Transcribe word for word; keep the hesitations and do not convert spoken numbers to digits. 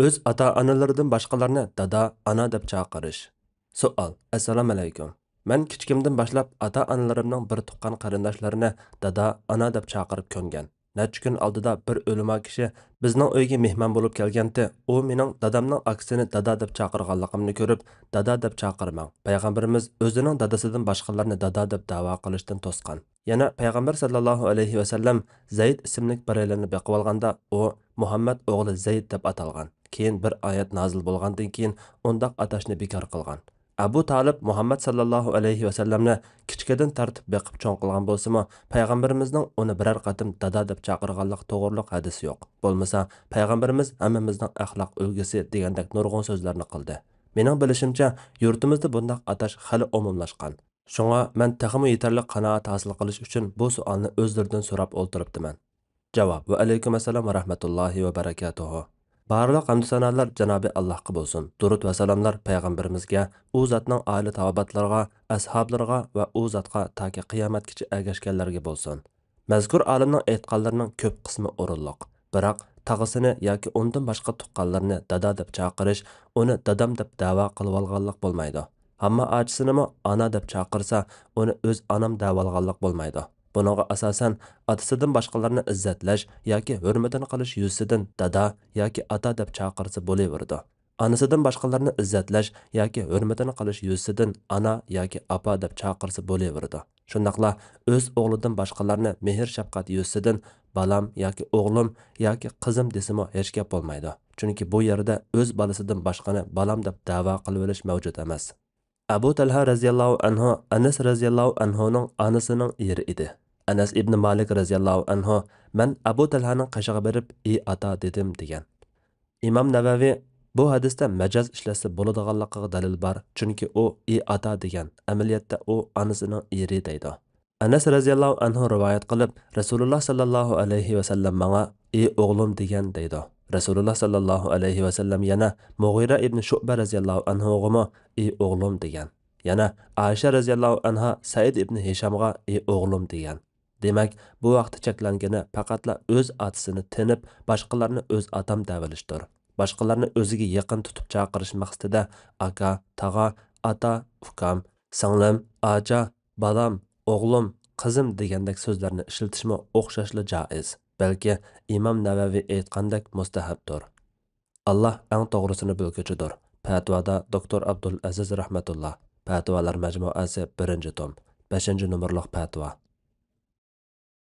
ئۆز ئاتا-ئانىلىرىدىن باشقىلارنى دادا، ئانا دەپ چاقىرىش. سوئال. ئەسسالامۇئەلەيكۇم. مەن كىچىكىمدىن باشلاپ ئاتا-ئانىلىرىمنىڭ بىر تۇغقان قېرىنداشلىرىنى دادا، ئانا دەپ چاقىرىپ كۆنگەن. نەچچە كۈن ئالدىدا بىر ئۆلىما كىشى بىزنىڭ ئۆيگە مېھمان بولۇپ كەلگەنتى. ئۇ مېنىڭ دادامنىڭ ئاكىسىنى دادا دەپ چاقىرغانلىقىمنى كۆرۈپ، دادا دەپ چاقىرماڭ. پەيغەمبىرىمىز ئۆزىنىڭ دادىسىدىن باشقىلارنى دادا دەپ دەۋا قىلىشتىن توسقان. يەنە پەيغەمبەر ساللاللاھۇ ئەلەيھى ۋەسەللەم زەيد ئىسىملىك بىرەيلەننى بېقىۋالغاندا، ئۇ مۇھەممەد ئوغلى زەيد دەپ ئاتالغان. كېيىن بىر ئايەت نازىل بولغاندىن كېيىن ئۇنداق ئاتاشنى بىكار قىلغان. ئەبۇ تالىپ مۇھەممەد ساللاللاھۇ ئەلەيھى ۋەسەللەمنى كىچىكىدىن تارتىپ بېقىپ چوڭ قىلغان بولسىمۇ، پەيغەمبىرىمىزنىڭ ئۇنى بىرەر قېتىم دادا دەپ چاقىرغانلىقى توغرۇلۇق ھەدىسى يوق. بولمىسا، پەيغەمبىرىمىز ھەممىمىزنىڭ ئەخلاق ئۈلگىسى دېگەندەك نۇرغۇن سۆزلەرنى قىلدى. مېنىڭ بىلىشىمچە، يۇرتىمىزدا بۇنداق ئاتاش خېلى ئومۇملاشقان. شۇڭا مەن تېخىمۇ يېتەرلىك قانائەت ھاسىل قىلىش ئۈچۈن بۇ سوئالنى ئۆزلىرىدىن سوراپ ئولتۇرۇپتىمەن. جاۋاب. ۋەئەلەيكۇم ئەسسالام ۋە رەھمەتۇللاھى ۋە بەرەكاتۇھۇ. بارلىق ھەمدۇسانالار جانابى ئاللاھقا بولسۇن. دۇرۇت ۋە سالاملار پەيغەمبىرىمىزگە، ئۇ زاتنىڭ ئائىلە تاۋابىئاتلىرىغا، ئەسھابلىرىغا ۋە ئۇ زاتقا تاكى قىيامەتكىچە ئەگەشكەنلەرگە بولسۇن. مەزكۇر ئالىمنىڭ ئېيتقانلىرىنىڭ كۆپ قىسمى ئورۇنلۇق. بىراق، تاغىسىنى ياكى ئۇندىن باشقا تۇغقانلىرىنى دادا دەپ چاقىرىش، ئۇنى دادام دەپ دەۋا قىلىۋالغانلىق بولمايدۇ. ھامما ئاچىسىنىمۇ ئانا دەپ چاقىرسا، ئۇنى ئۆز ئانام دەۋالغانلىق بولمايدۇ. بۇنىڭغا ئاساسەن، ئاتىسىدىن باشقىلارنى ئىززەتلەش ياكى ھۆرمىتىنى قىلىش يۈزىسىدىن دادا ياكى ئاتا دەپ چاقىرسا بولۇۋېرىدۇ. ئانىسىدىن باشقىلارنى ئىززەتلەش ياكى ھۆرمىتىنى قىلىش يۈزىسىدىن ئانا ياكى ئاپا دەپ چاقىرسا بولۇۋېرىدۇ. شۇنداقلا ئۆز ئوغلىدىن باشقىلارنى مېھىر-شەپقەت يۈزىسىدىن بالام ياكى ئوغلۇم ياكى قىزىم دېسىمۇ ھېچ گەپ بولمايدۇ. چۈنكى بۇ يەردە ئۆز بالىسىدىن باشقىنى بالام دەپ دەۋا قىلىۋېلىش مەۋجۇت ئەمەس. ئەبۇ تەلھە رەزىياللاھۇ ئەنھۇ ئەنەس رەزىياللاھۇ ئەنھۇنىڭ ئانىسىنىڭ ئېرى ئىدى. ئەنەس ئىبنى مالىك رەزىياللاھۇ ئەنھۇ، مەن ئەبۇ تەلھەنىڭ قېشىغا بېرىپ، ئى ئاتا دېدىم، دېگەن. ئىمام نەۋەۋى بۇ ھەدىستە مەجاز ئىشلەتسە بولىدىغانلىقىغا دەلىل بار، چۈنكى ئۇ ئى ئاتا دېگەن، ئەمەلىيەتتە ئۇ ئانىسىنىڭ ئېرى دەيدۇ. ئەنەس رەزىياللاھۇ ئەنھۇ رىۋايەت قىلىپ، رەسۇلۇللا ساللاللاھۇ ئەلەيھى ۋەسەللەم ماڭا ئى ئوغلۇم دېگەن دەيدۇ. رەسۇلۇللا ساللاللاھۇ ئەلەيھى ۋەسەللەم يەنە مۇغىرە ئىبنى شۇئبە رەزىياللاھۇ ئەنھۇغىمۇ ئى ئوغلۇم دېگەن. يەنە ئائىشە رەزىياللاھۇ ئەنھا سەئىد ئىبنى ھىشامغا ئى ئوغلۇم دېگەن. دېمەك، بۇ ھەقتە چەكلەنگىنى پەقەتلا ئۆز ئاتىسىنى تېنىپ، باشقىلارنى ئۆز ئاتام دەۋېلىشتۇر. باشقىلارنى ئۆزىگە يېقىن تۇتۇپ چاقىرىش مەقسىتىدە ئاكا، تاغا، ئاتا، ئۇكام، سىڭلىم، ئاچا، بالام، ئوغلۇم، قىزىم دېگەندەك سۆزلەرنى ئىشلىتىشمۇ ئوخشاشلا جائىز، بەلكى ئىمام نەۋەۋى ئېيتقاندەك مۇستەھەبتۇر. ئاللا ئەڭ توغرىسىنى بىلگۈچىدۇر. پەتىۋادا دوكتور ئابدۇل ئەزىز رەھمەتۇللا، پەتىۋالار مەجمۇئەسى، بىرىنچى توم، بەشىنچى نومۇرلۇق پەتىۋا.